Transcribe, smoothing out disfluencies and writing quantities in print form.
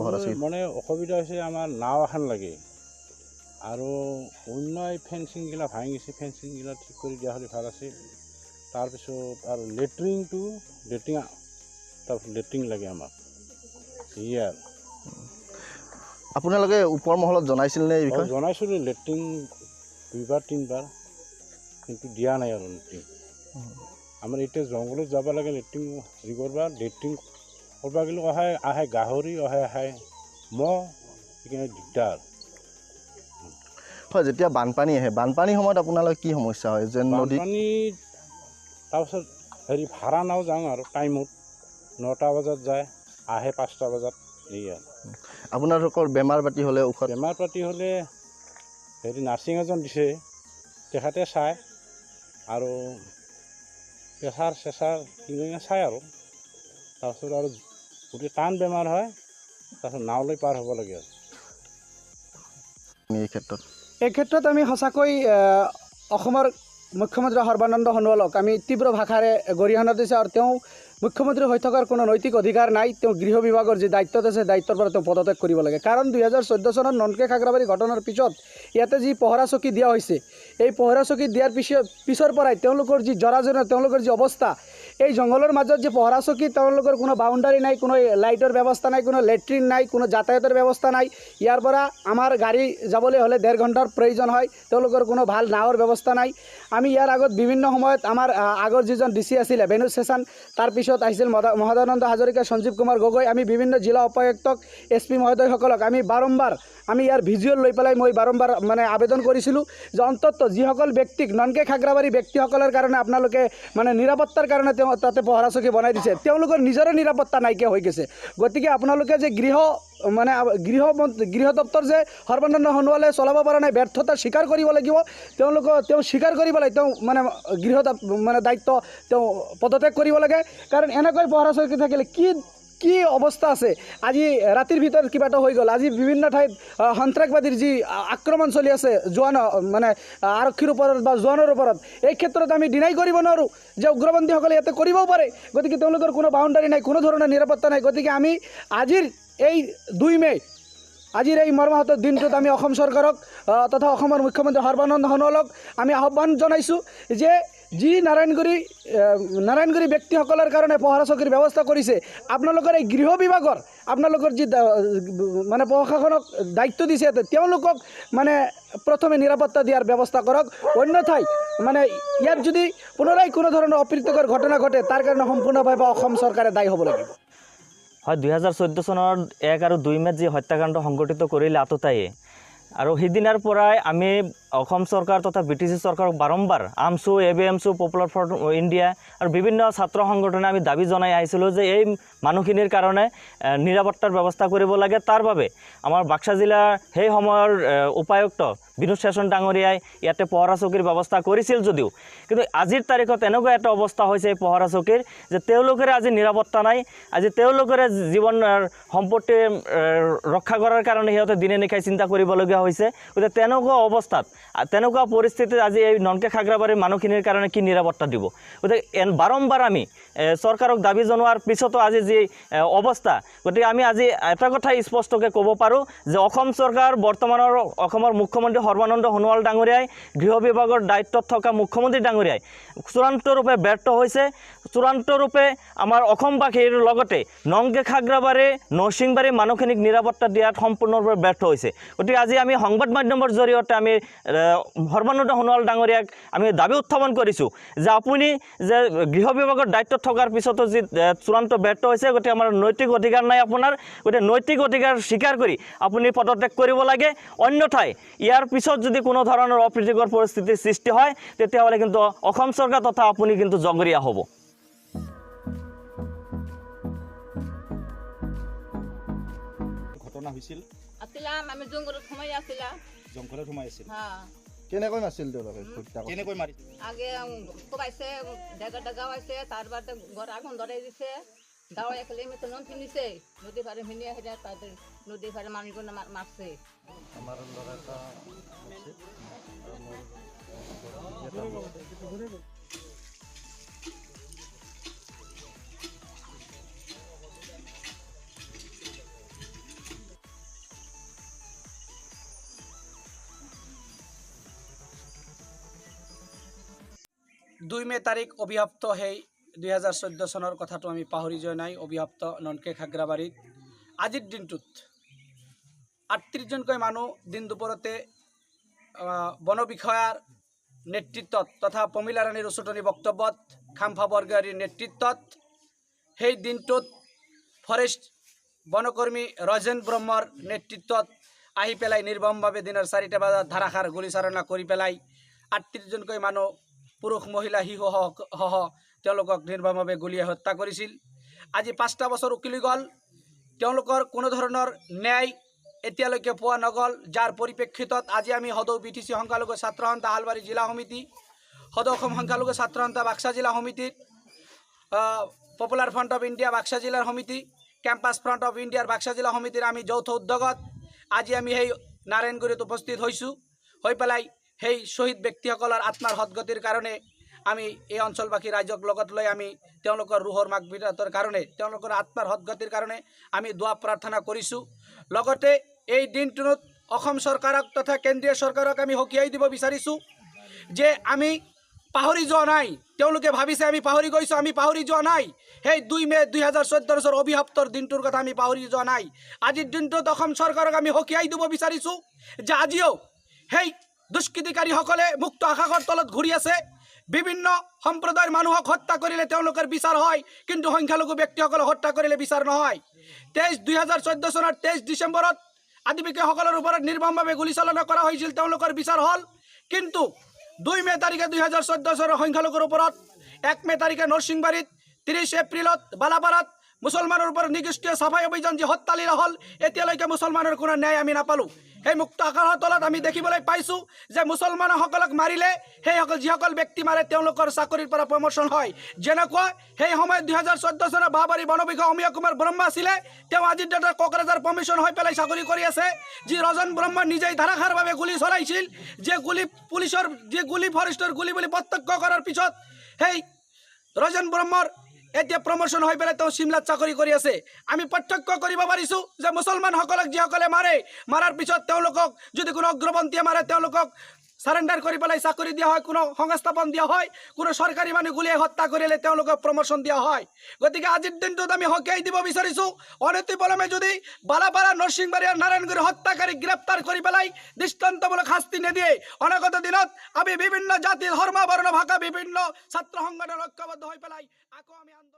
পহৰা চকী? মানে অসুবিধা হৈছে, আমাৰ নাও এখন লাগে আৰু অন্য এই ফেঞ্চিংগিলা ভাঙি গৈছে, ফেঞ্চিংগিলা ঠিক কৰি দিয়া হ'লে ভাল আছিল। তাৰপিছত আৰু লেট্ৰিনটো, লেট্ৰিন, তাৰপিছত লেট্ৰিন লাগে আমাক, সেয়ে আৰু। আপোনালোকে ওপৰ মহলত জনাইছিল নে এই বিষয়ে? জনাইছিলোঁ লেট্ৰিন দুইবাৰ তিনিবাৰ, কিন্তু দিয়া নাই আৰু লেট্ৰিন। আমাৰ এতিয়া জংঘলত যাব লাগে লেট্ৰিন হেৰি কৰিব, লেট্ৰিন কৰিব গ'লেও আহে আহে গাহৰি, আহে আহে মহ, সেইকাৰণে দিগদাৰ। হয়, যেতিয়া বানপানী আহে, বানপানীৰ সময়ত আপোনালোকৰ কি সমস্যা হয়? যেন নদী বানপানী তাৰপিছত হেৰি ভাড়া নাও যাওঁ আৰু টাইমত 9টা বজাত যায়, আহে 5টা বজাত, এই আৰু। আপোনালোকৰ বেমাৰ পাতি হ'লে ঔষধ? বেমাৰ পাতি হ'লে হেৰি নাৰ্ছিং এজন দিছে, তেখেতে চায় আৰু প্ৰেছাৰ চেচাৰ কিবা চায় আৰু। তাৰপিছত আৰু গোটেই টান বেমাৰ হয়, তাৰপিছত নাওলৈ পাৰ হ'ব লাগে আৰু। এই ক্ষেত্ৰত? এই ক্ষেত্ৰত আমি সঁচাকৈ অসমৰ মুখ্যমন্ত্ৰী সৰ্বানন্দ সোণোৱালক আমি তীব্ৰ ভাষাৰে গৰিহণা দিছোঁ আৰু তেওঁ মুখ্যমন্ত্ৰী হৈ থকাৰ কোনো নৈতিক অধিকাৰ নাই। তেওঁ গৃহ বিভাগৰ যি দায়িত্বত আছে, দায়িত্বৰ পৰা তেওঁ পদত্যাগ কৰিব লাগে। কাৰণ 2014 চনত ননকে খাগৰাবাৰী ঘটনাৰ পিছত ইয়াতে যি পহৰা চকী দিয়া হৈছে, এই পহৰা চকী দিয়াৰ পিছৰ পৰাই তেওঁলোকৰ যি জৰাজীৰ্ণ, তেওঁলোকৰ যি অৱস্থা, এই জংঘলৰ মাজত যে পহৰা চকী, তেওঁলোকৰ কোনো বাউণ্ডাৰী নাই, কোনো লাইটৰ ব্যৱস্থা নাই, কোনো লেট্ৰিন নাই, কোনো যাতায়াতৰ ব্যৱস্থা নাই। ইয়াৰ পৰা আমাৰ গাড়ী যাবলৈ হ'লে 1.5 ঘণ্টাৰ প্ৰয়োজন হয়, তেওঁলোকৰ কোনো ভাল নাৱৰ ব্যৱস্থা নাই। আমি ইয়াৰ আগত বিভিন্ন সময়ত আমাৰ আগৰ যিজন ডি চি আছিলে বেনু চেচান, তাৰপিছত আহিছিল মহাদানন্দ হাজৰিকা, সঞ্জীৱ কুমাৰ গগৈ, আমি বিভিন্ন জিলা উপায়ুক্তক, এছ পি মহোদয়সকলক আমি বাৰম্বাৰ আমি ইয়াৰ ভিজুৱেল লৈ পেলাই মই বাৰম্বাৰ মানে আবেদন কৰিছিলোঁ যে অন্ততঃ যিসকল ব্যক্তিক ননকে খাগৰাবাৰী ব্যক্তিসকলৰ কাৰণে আপোনালোকে মানে নিৰাপত্তাৰ কাৰণে তেওঁ তাতে পহৰা চকী বনাই দিছে, তেওঁলোকৰ নিজৰে নিৰাপত্তা নাইকিয়া হৈ গৈছে। গতিকে আপোনালোকে যে গৃহ মানে গৃহ দপ্তৰ যে সৰ্বানন্দ সোণোৱালে চলাব পৰা নাই, ব্যৰ্থতা স্বীকাৰ কৰিব লাগিব, তেওঁলোকৰ তেওঁ স্বীকাৰ কৰিব লাগে, তেওঁ মানে গৃহ মানে দায়িত্ব তেওঁ পদত্যাগ কৰিব লাগে। কাৰণ এনেকৈ পহৰা চকী থাকিলে কি কি অৱস্থা আছে, আজি ৰাতিৰ ভিতৰত কিবা এটা হৈ গ'ল। আজি বিভিন্ন ঠাইত সন্ত্ৰাসবাদীৰ যি আক্ৰমণ চলি আছে জোৱান মানে আৰক্ষীৰ ওপৰত বা জোৱানৰ ওপৰত, এই ক্ষেত্ৰত আমি ডিনাই কৰিব নোৱাৰোঁ যে উগ্ৰপন্থীসকলে ইয়াতে কৰিবও পাৰে। গতিকে তেওঁলোকৰ কোনো বাউণ্ডাৰী নাই, কোনো ধৰণৰ নিৰাপত্তা নাই। গতিকে আমি আজিৰ এই 2 মে' আজিৰ এই মৰ্মাহত দিনটোত আমি অসম চৰকাৰক তথা অসমৰ মুখ্যমন্ত্ৰী সৰ্বানন্দ সোণোৱালক আমি আহ্বান জনাইছোঁ যে যি নাৰায়ণগুৰি ব্যক্তিসকলৰ কাৰণে পহৰা চকীৰ ব্যৱস্থা কৰিছে, আপোনালোকৰ এই গৃহ বিভাগৰ আপোনালোকৰ যি মানে প্ৰশাসনক দায়িত্ব দিছে, তেওঁলোকক মানে প্ৰথমে নিৰাপত্তা দিয়াৰ ব্যৱস্থা কৰক। অন্যথাই মানে ইয়াত যদি পুনৰাই কোনো ধৰণৰ অপ্ৰীতিকৰ ঘটনা ঘটে, তাৰ কাৰণে সম্পূৰ্ণভাৱে অসম চৰকাৰে দায়ী হ'ব লাগিব। হয়, 2014 চনৰ 1 আৰু 2 মে'ত যি হত্যাকাণ্ড সংঘটিত কৰিলে আততায়ীয়ে, আৰু সিদিনাৰ পৰাই আমি অসম চৰকাৰ তথা বি টি চি চৰকাৰক বাৰম্বাৰ AAMSU, A B AAMSU, popular front India আৰু বিভিন্ন ছাত্ৰ সংগঠনে আমি দাবী জনাই আহিছিলোঁ যে এই মানুহখিনিৰ কাৰণে নিৰাপত্তাৰ ব্যৱস্থা কৰিব লাগে। তাৰ বাবে আমাৰ বাক্সা জিলাৰ সেই সময়ৰ উপায়ুক্ত বিনোদ চেচন ডাঙৰীয়াই ইয়াতে পহৰা চকীৰ ব্যৱস্থা কৰিছিল যদিও কিন্তু আজিৰ তাৰিখত এনেকুৱা এটা অৱস্থা হৈছে এই পহৰা চকীৰ যে তেওঁলোকৰে আজি নিৰাপত্তা নাই। আজি তেওঁলোকৰে জীৱনৰ সম্পত্তি ৰক্ষা কৰাৰ কাৰণে সিহঁতে দিনে নিশাই চিন্তা কৰিবলগীয়া হৈছে। গতিকে তেনেকুৱা অৱস্থাত, তেনেকুৱা পৰিস্থিতিত আজি এই ননকে খাগৰাবাৰীৰ মানুহখিনিৰ কাৰণে কি নিৰাপত্তা দিব? গতিকে বাৰম্বাৰ আমি চৰকাৰক দাবী জনোৱাৰ পিছতো আজি যি অৱস্থা, গতিকে আমি আজি এটা কথাই স্পষ্টকৈ ক'ব পাৰোঁ যে অসম চৰকাৰ বৰ্তমানৰ অসমৰ মুখ্যমন্ত্ৰী সৰ্বানন্দ সোণোৱাল ডাঙৰীয়াই, গৃহ বিভাগৰ দায়িত্বত থকা মুখ্যমন্ত্ৰী ডাঙৰীয়াই চূড়ান্তৰূপে ব্যৰ্থ হৈছে। চূড়ান্তৰূপে আমাৰ অসমবাসীৰ লগতে নংকে খাগৰাবাৰী, নৰসিংবাৰী মানুহখিনিক নিৰাপত্তা দিয়াত সম্পূৰ্ণৰূপে ব্যৰ্থ হৈছে। গতিকে আজি আমি সংবাদ মাধ্যমৰ জৰিয়তে আমি সৰ্বানন্দ সোণোৱাল ডাঙৰীয়াক আমি দাবী উত্থাপন কৰিছোঁ যে আপুনি যে গৃহ বিভাগৰ দায়িত্বত থকাৰ পিছতো যি চূড়ান্ত ব্যৰ্থ হৈছে, গতিকে আমাৰ নৈতিক অধিকাৰ নাই আপোনাৰ, গতিকে নৈতিক অধিকাৰ স্বীকাৰ কৰি আপুনি পদত্যাগ কৰিব লাগে। অন্যথাই ইয়াৰ পিছত যদি কোনো ধৰণৰ অপ্ৰীতিকৰ পৰিস্থিতিৰ সৃষ্টি হয়, তেতিয়াহ'লে কিন্তু অসম চৰকাৰ তথা আপুনি কিন্তু জগৰীয়া হ'ব। ঘটনা হৈছিল আছিলাম আমি জংঘলত সোমাই আছিলাম। জংঘলত সোমাই আছিল। হ্যাঁ। কেনেকৈ মাৰিছিল তেওঁলোকে? হত্যা কৰিছিল? কেনেকৈ মাৰিছিল? আগে কোবাইছে, ডেগা ডেগাও আছে, তাৰ বাদে ঘৰ আগুন ধৰাই দিছে। গাঁৱৰ একেলগে মিলি নন ফিনিছে, নদী পাৰে ফিনি আহি তাতে নদী পাৰে মানুহজন মাৰছে। আমাৰ ল'ৰা এটা আছে আৰু মোৰ এটা 2 মে' তাৰিখ অভিশপ্ত সেই 2014 চনৰ কথাটো আমি পাহৰি যোৱা নাই। অভিশপ্ত ননকে খাগ্ৰাবাৰীত আজিৰ দিনটোত 38জনকৈ মানুহ দিন দুপৰতে বন বিষয়াৰ নেতৃত্বত তথা পমিলা ৰাণীৰ উচটনি বক্তব্যত, খাম্ফা বৰগয়াৰীৰ নেতৃত্বত সেই দিনটোত ফৰেষ্ট বনকৰ্মী ৰজেন ব্ৰহ্মৰ নেতৃত্বত আহি পেলাই নিৰ্মমভাৱে দিনৰ 4টা বজাত ধাৰাসাৰ গুলীচালনা কৰি পেলাই 38জনকৈ মানুহ, পুৰুষ, মহিলা, শিশুসহ তেওঁলোকক নিৰ্মমভাৱে গুলীয়াই হত্যা কৰিছিল। আজি 5টা বছৰ উকলি গ'ল, তেওঁলোকৰ কোনো ধৰণৰ ন্যায় এতিয়ালৈকে পোৱা নগ'ল। যাৰ পৰিপ্ৰেক্ষিতত আজি আমি সদৌ বিটিচি সংখ্যালঘু ছাত্ৰ সন্থা শালবাৰী জিলা সমিতি, সদৌ অসম সংখ্যালঘু ছাত্ৰ সন্থা বাক্সা জিলা সমিতিৰ, popular front of India Baksa জিলাৰ সমিতি, কেম্পাছ ফ্ৰণ্ট অফ ইণ্ডিয়াৰ বাক্সা জিলা সমিতিৰ আমি যৌথ উদ্যোগত আজি আমি সেই নাৰায়ণগুৰিত উপস্থিত হৈছোঁ। হৈ পেলাই সেই শ্বহীদ ব্যক্তিসকলৰ আত্মাৰ সদগতিৰ কাৰণে আমি এই অঞ্চলবাসী ৰাইজক লগত লৈ আমি তেওঁলোকৰ ৰুহৰ মাগফিৰাতৰ কাৰণে, তেওঁলোকৰ আত্মাৰ সদগতিৰ কাৰণে আমি দোৱা প্ৰাৰ্থনা কৰিছোঁ। লগতে এই দিনটোত অসম চৰকাৰক তথা কেন্দ্ৰীয় চৰকাৰক আমি সকীয়াই দিব বিচাৰিছোঁ যে আমি পাহৰি যোৱা নাই। তেওঁলোকে ভাবিছে আমি পাহৰি গৈছোঁ, আমি পাহৰি যোৱা নাই। সেই 2 মে' 2014 চনৰ অভিশপ্তৰ দিনটোৰ কথা আমি পাহৰি যোৱা নাই। আজিৰ দিনটোত অসম চৰকাৰক আমি সকীয়াই দিব বিচাৰিছোঁ যে আজিও সেই দুষ্কৃতিকাৰীসকলে মুক্ত আকাশৰ তলত ঘূৰি আছে। বিভিন্ন সম্প্ৰদায়ৰ মানুহক হত্যা কৰিলে তেওঁলোকৰ বিচাৰ হয়, কিন্তু সংখ্যালঘু ব্যক্তিসকলক হত্যা কৰিলে বিচাৰ নহয়। 2014 চনৰ 23 ডিচেম্বৰত আদিবাসীসকলৰ ওপৰত নিৰ্মমভাৱে গুলীচালনা কৰা হৈছিল, তেওঁলোকৰ বিচাৰ হ'ল। কিন্তু 2 মে' তাৰিখে 2014 চনৰ সংখ্যালঘুৰ ওপৰত, 1 মে' তাৰিখে নৰসিংবাৰীত, 30 এপ্ৰিলত বালাপাৰাত মুছলমানৰ ওপৰত নিগোষ্ঠীয় চাফাই অভিযান যি হত্যালীলা হ'ল, এতিয়ালৈকে মুছলমানৰ কোনো ন্যায় আমি নাপালোঁ। সেই মুক্ত আকাশৰ তলত আমি দেখিবলৈ পাইছোঁ যে মুছলমানসকলক মাৰিলে সেইসকল, যিসকল ব্যক্তি মাৰে, তেওঁলোকৰ চাকৰিৰ পৰা প্ৰমোশ্যন হয়। যেনেকুৱা সেই সময়ত 2014 চনৰ বাঁহবাৰী বন বিষয়া অমীয় কুমাৰ ব্ৰহ্ম আছিলে, তেওঁ আজিৰ ডেটত কোকৰাঝাৰ প্ৰমোশ্যন হৈ পেলাই চাকৰি কৰি আছে। যি ৰজন ব্ৰহ্ম নিজেই ধাৰাসাৰভাৱে গুলী চলাইছিল, যে গুলী পুলিচৰ, যি গুলী ফৰেষ্টৰ গুলী বুলি প্ৰত্যক্ষ কৰাৰ পিছত সেই ৰজন ব্ৰহ্মৰ এতিয়া প্ৰমোশ্যন হৈ পেলাই তেওঁ চিমলাত চাকৰি কৰি আছে। আমি প্ৰত্যক্ষ কৰিব পাৰিছোঁ যে মুছলমানসকলক যিসকলে মাৰে, মাৰাৰ পিছত তেওঁলোকক যদি কোনো উগ্ৰপন্থীয়ে মাৰে, তেওঁলোকক চাৰেণ্ডাৰ কৰি পেলাই চাকৰি দিয়া হয়, কোনো সংস্থাপন দিয়া হয়। কোনো চৰকাৰী মানুহ গুলীয়াই হত্যা কৰিলে তেওঁলোকক প্ৰমোশ্যন দিয়া হয়। গতিকে আজিৰ দিনটোত আমি সকীয়াই দিব বিচাৰিছোঁ, অনতিপলমে যদি বালাপাৰা, নৰসিংবাৰী আৰু নাৰায়ণগুৰি হত্যাকাৰীক গ্ৰেপ্তাৰ কৰি পেলাই দৃষ্টান্তমূলক শাস্তি নিদিয়ে, অনাগত দিনত আমি বিভিন্ন জাতি, ধৰ্ম, বৰ্ণ, ভাষা, বিভিন্ন ছাত্ৰ সংগঠন ঐক্যবদ্ধ হৈ পেলাই আকৌ আমি আন্দোলন